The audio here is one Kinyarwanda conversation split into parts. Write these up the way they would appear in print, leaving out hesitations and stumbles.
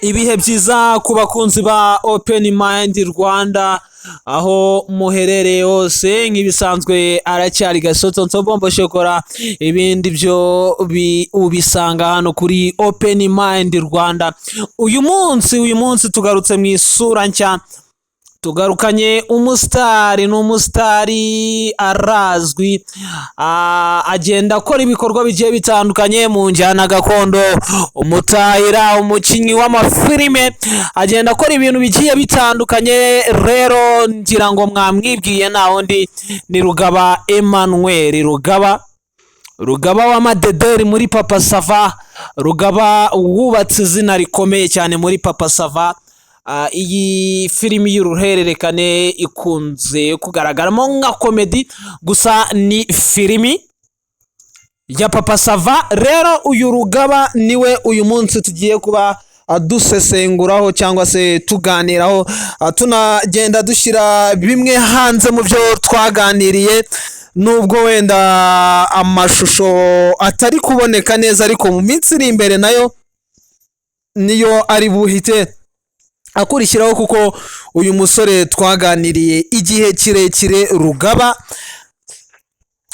Ibihe byiza ku bakunzi ba Open Mind Rwanda aho muherereye hose. Nk'ibisanzwe aracyari Gasoto Nsobombo Shokora, ibindi byo ubisanga hano kuri Open Mind Rwanda. Uyu munsi tugarutse mu isura nshya, tugarukanye umusitari. Ni umusitari, arazwi, agenda akora ibikorwa bigiye bitandukanye mu njyana gakondo, umutahira, umukinnyi w'amafilime, agenda akora ibintu bigiye bitandukanye. Rero ngira ngo mwamwibwiye, nta wundi ni Rugaba Emmanuel Rugaba, Rugaba w'amadederi muri Papa Sava, Rugaba wubatse izina rikomeye cyane muri Papa Sava. Iyi filimi y'uruhererekane ikunze kugaragaramo nka comedy, gusa ni filimi ya Papa Sava. Rero uyu Rugaba niwe uyu munsi tugiye kuba dusesenguraho cyangwa se tuganiraho, tunagenda dushyira bimwe hanze mu byo twaganiriye, nubwo wenda amashusho atari kuboneka neza, ariko mu minsi iri imbere nayo niyo ari buhite akurikiraho, kuko uyu musore twaganiriye igihe kirekire. Rugaba,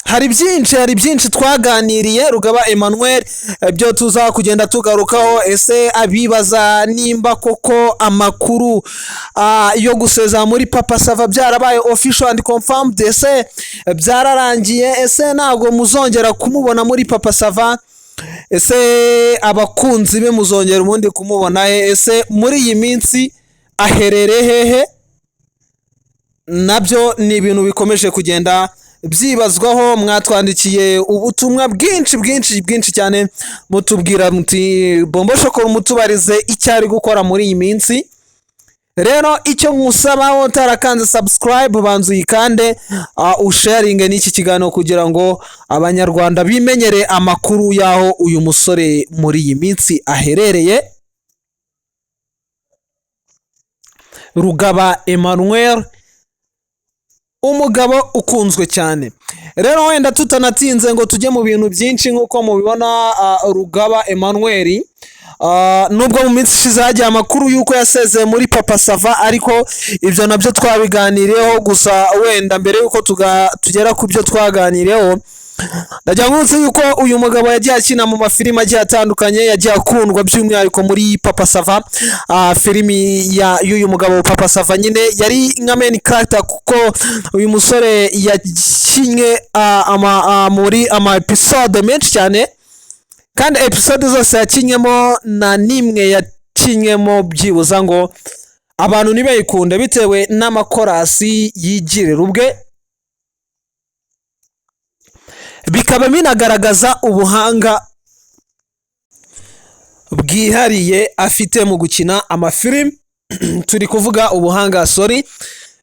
hari byinshi twaganiriye, Rugaba Emmanuel, byo tuza kugenda tugarukaho. Ese abibaza nimba koko amakuru yo gusezera muri Papa Sava byarabaye official and confirmed? Ese byararangiye? Ese ntabwo muzongera kumubona muri Papa Sava? Ese abakunzi be muzongera ubundi kumubona he? Ese muri iyi minsi aherereye hehe? Nabyo ni ibintu bikomeje kugenda byibazwaho. Mwatwandikiye ubutumwa bwinshi bwinshi bwinshi cyane, mutubwira muti: "Bombo Shokora, umutubarize icyo ari gukora muri iyi minsi." Rero icyo nkusaba, utarakanze subscribe, banza uyikande, usharinge n'iki kiganiro kugira ngo Abanyarwanda bimenyere amakuru y'aho uyu musore muri iyi minsi aherereye. Rugaba Emmanuel, umugabo ukunzwe cyane. Rero wenda tutanatinze ngo tujye mu bintu byinshi, nk'uko mubibona, Rugaba Emmanuel, nubwo mu minsi ishize hagiye amakuru y'uko yasezeye muri Papa Sava, ariko ibyo nabyo twabiganiriyeho. Gusa wenda mbere y'uko tugera ku byo twaganiriyeho, ndagira ngo nzi yuko uyu mugabo yagiye akina mu mafilimi agiye atandukanye, yagiye akundwa by'umwihariko muri Papa Sava. Filimi y'uyu mugabo Papa Sava nyine yari nka main character, kuko uyu musore yakinnye muri ama episode menshi cyane, kandi episode zose yakinnyemo nta n'imwe yakinnyemo byibuza ngo abantu ntibayikunde, bitewe n'amakorasi yigirira ubwe, bikaba binagaragaza ubuhanga bwihariye afite mu gukina amafilimi. Turi kuvuga ubuhanga, sorry,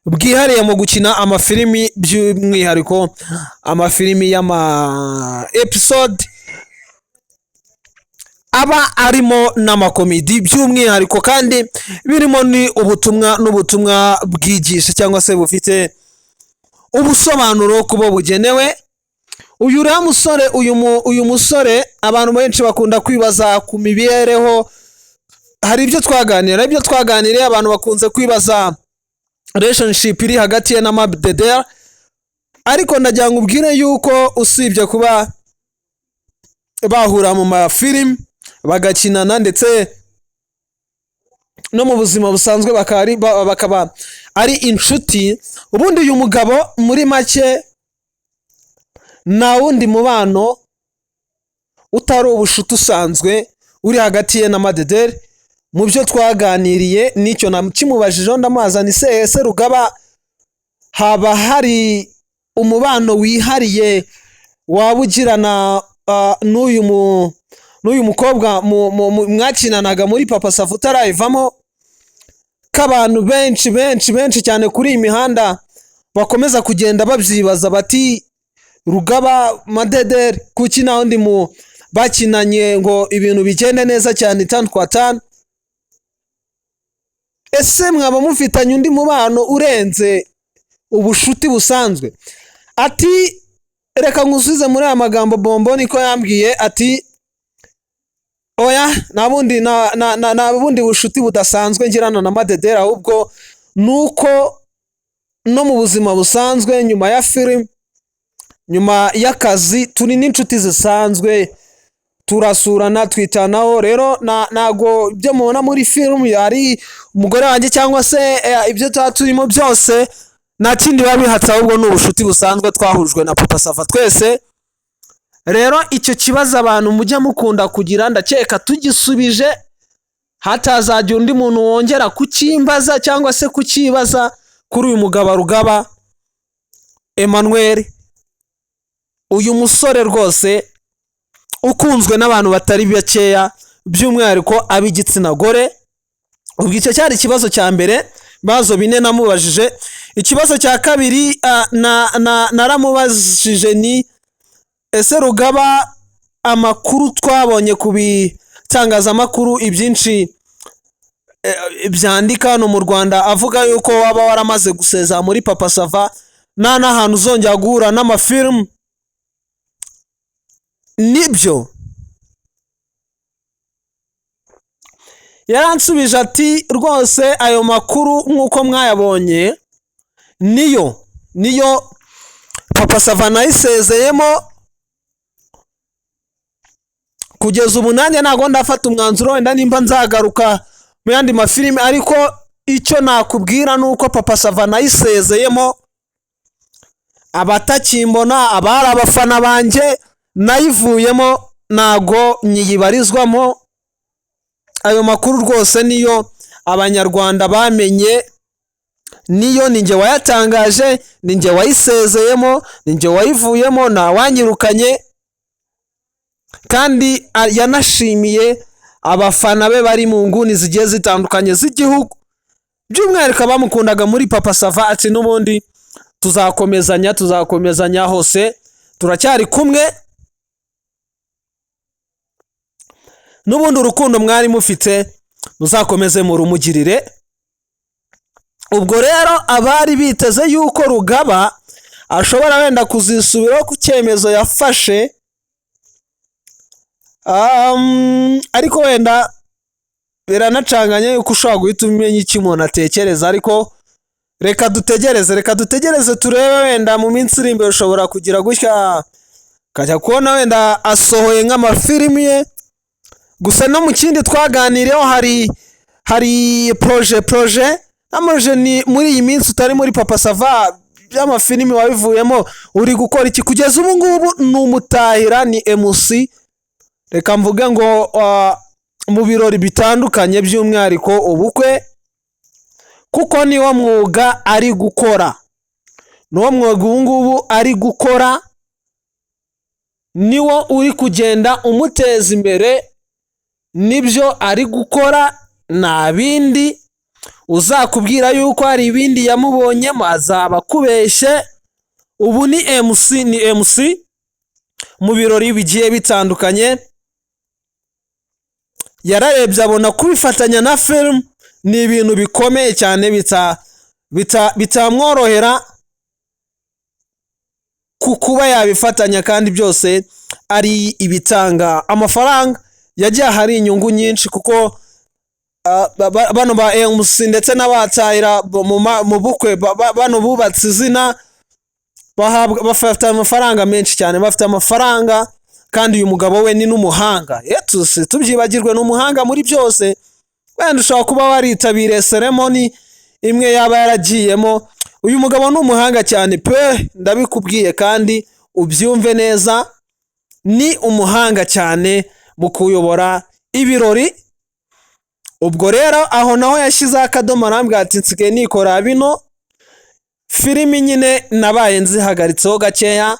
bwihariye mu gukina amafilimi, by'umwihariko amafilimi y'ama episode aba arimo n'amakomedi by'umwihariko, kandi birimo ni ubutumwa n'ubutumwa bwigisha cyangwa se bufite ubusobanuro ku bo bugenewe. Uyu uriya musore, uyu musore abantu benshi bakunda kwibaza ku mibereho. Hari ibyo twaganiriye. Abantu bakunze kwibaza relationship iri hagati ye na Mabdedel, ariko ndagira ngo ubwire yuko usibye kuba bahura mu mafilimi bagakinana, ndetse no mu buzima busanzwe bakaba ari inshuti. Ubundi uyu mugabo muri make nta wundi mubano utari ubushuti usanzwe uri hagati ye na Madederi. Mu byo twaganiriye, n'icyo nakimubajijeho, ndamubaza ni se: "Ese Rugaba, haba hari umubano wihariye waba ugirana n'uyu mukobwa mwakinanaga muri Papa Sava utarayivamo, ko abantu benshi benshi benshi cyane kuri iyi mihanda bakomeza kugenda babyibaza bati: 'Rugaba, Madederi, kuki nta wundi mu bakinanye ngo ibintu bigende neza cyane tanu kwa tanu? Ese mwaba mufitanye undi mubano urenze ubushuti busanzwe?" Ati: "Reka nkusubize muri aya magambo." Bombo niko yambwiye ati: Oya, nta bundi bushuti budasanzwe ngirana na Madederi, ahubwo nuko no mu buzima busanzwe, nyuma ya filime, nyuma y'akazi, turi n'inshuti zisanzwe, turasurana, twitanaho. Rero ntago ibyo mubona muri filime ari umugore wanjye cyangwa se ibyo tuba turimo byose, nta kindi biba bihatse, ahubwo ni ubushuti busanzwe twahujwe na Papa Sava twese. Rero icyo kibazo abantu mujya mukunda kugira, ndakeka tugisubije, hatazajya undi muntu wongera kukimbaza cyangwa se kukibaza kuri uyu mugabo Rugaba Emmanuel, uyu musore rwose ukunzwe n'abantu batari bakeya, by'umwihariko ab'igitsina gore. Ubwo icyo cyari ikibazo cya mbere, bazo bine namubajije. Ikibazo cya kabiri naramubajije ni: ese Rugaba, amakuru twabonye ku bitangazamakuru ibyinshi byandika hano mu Rwanda avuga yuko waba waramaze gusezera muri Papa Sava, nta n'ahantu uzongera guhura n'amafilmu, nibyo? Yaransubije ati: rwose ayo makuru nk'uko mwayabonye niyo, Papa Sava nayisezeyemo. Kugeza ubu nanjye ntabwo ndafata umwanzuro wenda nimba nzagaruka mu yandi mafilime, ariko icyo nakubwira ni uko Papa Sava nayisezeyemo. Abatakimbona, abari abafana banjye, nayivuyemo, ntago nyiyibarizwamo. Ayo makuru rwose niyo Abanyarwanda bamenye, niyo, ni njye wayatangaje, ni njye wayisezeyemo, ni njye wayivuyemo, ntawanyirukanye. Kandi yanashimiye abafana be bari mu nguni zigiye zitandukanye z'igihugu, by'umwihariko abamukundaga muri Papa Sava, ati n'ubundi tuzakomezanya, tuzakomezanya hose, turacyari kumwe, n'ubundi urukundo mwari mufite muzakomeze murumugirire. Ubwo rero abari biteze yuko Rugaba ashobora wenda kuzisubiraho ku cyemezo yafashe, ariko wenda biranacanganye yuko ushobora guhita umenya icyo umuntu atekereza, ariko reka dutegereze, reka dutegereze turebe, wenda mu minsi iri imbere ushobora kugira gutya ukajya kubona wenda asohoye nk'amafilimi ye. Gusa no mu kindi twaganiriyeho hari projet namuje ni muri iyi minsi utari muri Papa Sava, by'amafilimi wabivuyemo, uri gukora iki kugeza ubu ngubu? Ni umutahira, ni MC, reka mvuge ngo mu birori bitandukanye, by'umwihariko ubukwe, kuko niwo mwuga ari gukora, niwo mwuga ubu ngubu ari gukora, niwo uri kugenda umuteza imbere, nibyo ari gukora, nta bindi. Uzakubwira yuko hari ibindi yamubonyemo azaba akubeshye. Ubu ni MC, ni MC mu birori bigiye bitandukanye. Yararebye abona kubifatanya na film ni ibintu bikomeye cyane, bitamworohera ku kuba yabifatanya, kandi byose ari ibitanga amafaranga. Yagiye ahari inyungu nyinshi, kuko bano ba MC ndetse n'abatahira mu bukwe, bano bubatse izina, bafite amafaranga menshi cyane, bafite amafaranga. Kandi uyu mugabo we ni n'umuhanga, tubyibagirwe, ni umuhanga muri byose. Wenda ushobora kuba waritabiriye seremoni imwe yaba yaragiyemo, uyu mugabo ni umuhanga cyane pe, ndabikubwiye kandi ubyumve neza, ni umuhanga cyane mu kuyobora ibirori. Ubwo rero aho naho yashyizeho akadomo, arambwira ati nsigaye nikora bino filimi nyine nabaye nzihagaritseho gakeya.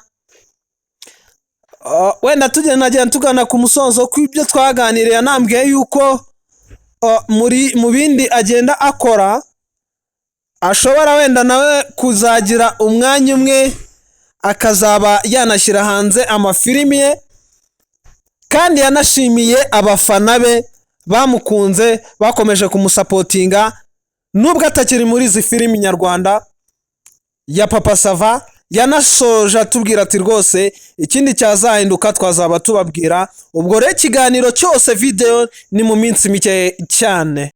Wenda tugenda tugana ku musozo kw'ibyo twaganiriye, yanambwiye yuko mu bindi agenda akora ashobora wenda nawe kuzagira umwanya umwe akazaba yanashyira hanze amafilimi ye. Kandi yanashimiye abafana be bamukunze, bakomeje kumusapotinga nubwo atakiri muri izi filimi nyarwanda ya Papa Sava. Yanasoje atubwira ati: "Rwose ikindi cyazahinduka twazaba tubabwira." Ubwo rero ikiganiro cyose, video ni mu minsi mike cyane.